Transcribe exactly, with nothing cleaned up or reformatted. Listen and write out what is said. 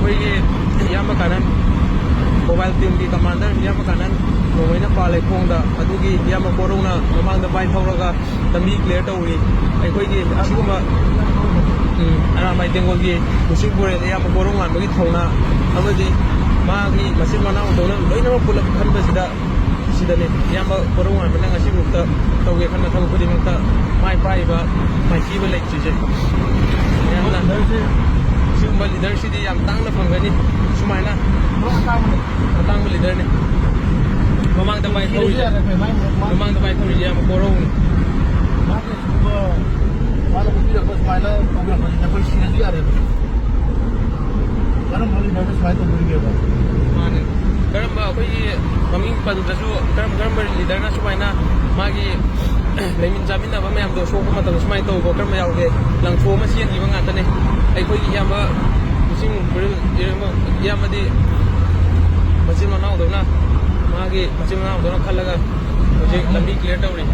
ꯑꯩꯈꯣꯏꯒꯤ ꯏꯌꯥꯝꯕ ꯀꯥꯅꯟ, ꯃꯣꯕꯥꯏꯜ ꯇꯤꯝꯒꯤ ꯀꯃꯥꯟꯗꯔ ꯏꯌꯥꯝꯕ ꯀꯥꯅꯟ ꯅꯣꯡꯃꯩꯅ ꯄꯥꯜꯂꯦ ꯈꯣꯡꯗ꯫ ꯑꯗꯨꯒꯤ ꯏꯌꯥꯝꯕ ꯀꯣꯔꯧꯅ ꯃꯃꯥꯡꯗ ꯕꯥꯏꯛ ꯊꯧꯔꯒ ꯂꯝꯕꯤ ꯀ꯭ꯂꯤꯌꯥꯔ ꯇꯧꯔꯤ꯫ ꯑꯩꯈꯣꯏꯒꯤ ꯑꯁꯤꯒꯨꯝꯕ, ꯎꯝ, ꯑꯔꯥꯝꯕꯥꯏ ꯇꯦꯡꯒꯣꯜꯒꯤ ꯃꯨꯁꯤꯡ ꯄꯨꯔꯦꯜ ꯏꯌꯥꯝꯕ ꯀꯣꯔꯧ ꯉꯥꯟꯕꯒꯤ ꯊꯧꯅꯥ ꯑꯃꯗꯤ ꯃꯥꯒꯤ ꯃꯆꯤꯟ ꯃꯅꯥꯎꯗꯧꯅ ꯂꯣꯏꯅꯃꯛ ꯄꯨꯂꯞ ꯈꯟꯕꯁꯤꯗ ꯁꯤꯗꯅꯤ꯫ ꯏꯌꯥꯝꯕ ꯀꯣꯔꯧ ꯉꯥꯟꯕꯅ ꯉꯁꯤꯐꯥꯎꯗ ꯇꯧꯒꯦ ꯈꯟꯕ ꯊꯕꯛ ꯈꯨꯗꯤꯡꯃꯛꯇ ꯃꯥꯏ ꯄꯥꯛꯏꯕ, ꯃꯥꯏꯊꯤꯕ ꯂꯩꯇ꯭ꯔꯤꯁꯦ꯫ ꯏꯌꯥꯝꯕꯅ ꯁꯤꯒꯨꯝꯕ ꯂꯤꯗꯔꯁꯤꯗꯤ ꯌꯥꯝ ꯇꯥꯡꯅ ꯐꯪꯒꯅꯤ꯫ ꯁꯨꯃꯥꯏꯅ ꯑꯇꯥꯡꯕ ꯂꯤꯗꯔꯅꯤ꯫ ꯃꯃꯥꯡꯗ ꯃꯥꯏ ꯊꯧꯔꯤꯁꯦ, ꯃꯃꯥꯡꯗ ꯃꯥꯏ ꯊꯧꯔꯤꯁꯦ ꯏꯌꯥꯝꯕ ꯀꯣꯔꯧꯅꯤ꯫ ꯃꯥꯅ ꯎꯠꯄꯤꯔꯛꯄ ꯁꯨꯃꯥꯏꯅ ꯇꯧꯕꯤꯔꯛꯄꯁꯤꯗ ꯑꯩꯈꯣꯏ ꯁꯤꯔꯁꯨ ꯌꯥꯔꯦꯕ꯫ ꯀꯔꯝꯕ ꯂꯤꯗꯔꯗ ꯁꯨꯃꯥꯏꯅ ꯇꯧꯗꯣꯔꯤꯒꯦꯕ? ꯃꯥꯅꯦ꯫ ꯀꯔꯝꯕ ꯑꯩꯈꯣꯏꯒꯤ ꯃꯃꯤꯡ ꯄꯟꯗ꯭ꯔꯁꯨ, ꯀꯔꯝ ꯀꯔꯝꯕ ꯂꯤꯗꯔꯅ ꯁꯨꯃꯥꯏꯅ ꯃꯥꯒꯤ ꯂꯩꯃꯤꯟ ꯆꯥꯃꯤꯟꯅꯕ ꯃꯌꯥꯝꯗꯣ ꯁꯣꯛꯄ ꯃꯇꯝꯗ ꯁꯨꯃꯥꯏꯅ ꯇꯧꯕ ꯀꯔꯝꯕ ꯌꯥꯎꯒꯦ? ꯂꯪꯊꯣꯛꯑꯃ ꯆꯦꯟꯈꯤꯕ ꯉꯥꯛꯇꯅꯦ꯫ ꯑꯩꯈꯣꯏꯒꯤ ꯏꯌꯥꯝꯕ ꯃꯨꯁꯤꯡ ꯄꯨꯔꯦꯜ ꯏꯌꯥꯝꯕꯗꯤ ꯃꯆꯤꯟ ꯃꯅꯥꯎꯗꯧꯅ, ꯃꯥꯒꯤ ꯃꯆꯤꯟ ꯃꯅꯥꯎꯗꯧꯅ ꯈꯜꯂꯒ ꯍꯧꯖꯤꯛ ꯂꯝꯕꯤ ꯀ꯭ꯂꯤꯌꯥꯔ ꯇꯧꯔꯤ꯫